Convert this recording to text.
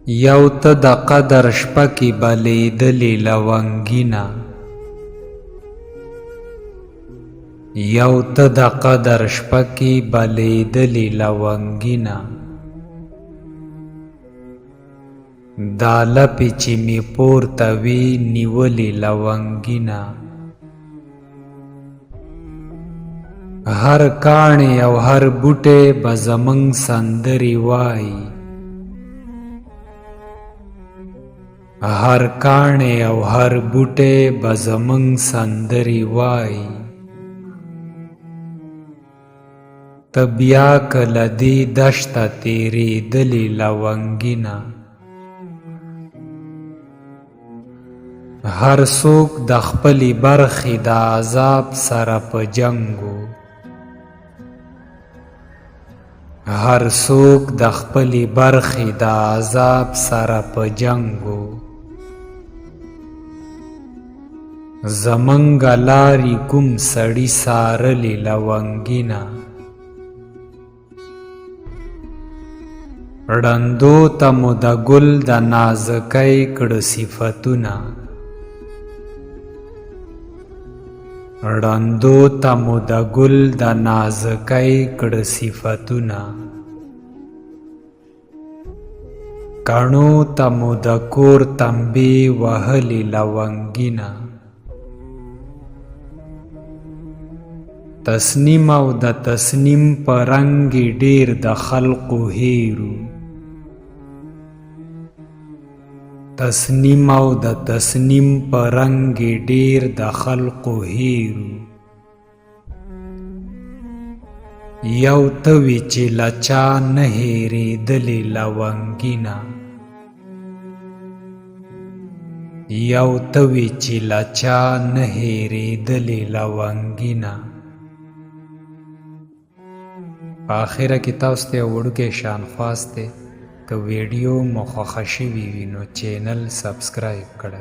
یو ته د قدر شپه کې بلېدلې لونګینه. یو ته د قدر شپه کې بلېدلې لونګینه. دا لپې چې مې پورته وې نیولې لونګینه. هر کاڼی او هر بوټی به زمونږ سندرې وایي. هر کاڼی او هر بوټی به زمونږ سندرې وایي. ته بیا که له دې دشته تېرېدلې لونګینه. هر څوک د خپلې برخې د عذاب سره په جنګ و. هر څوک د خپلې برخې د عذاب سره په جنګ و. زمونږه لارې کوم سړي څارلې لونګینه. ړندو ته مو د ګل د نازکۍ کړه صفتونه. ړندو ته مو د ګل د نازکۍ کړه صفتونه. کڼو ته مو د کور تمبې وهلې لونګینه. تسنیم او د تسنیم په رنګ ډیر د خلقو هیرو. تسنیم او د تسنیم په رنګ ډیر د خلقو هیرو. یو ته وې چې له چا نه هېرېدلې لونګینه. یو ته وې چې له چا نه هېرېدلې لونګینه. په اخره کې تاسو ته یو وړوکی شان خواست دی، که ویډیو مو خوښه شوې وي نو چینل سبسکرایب کړئ.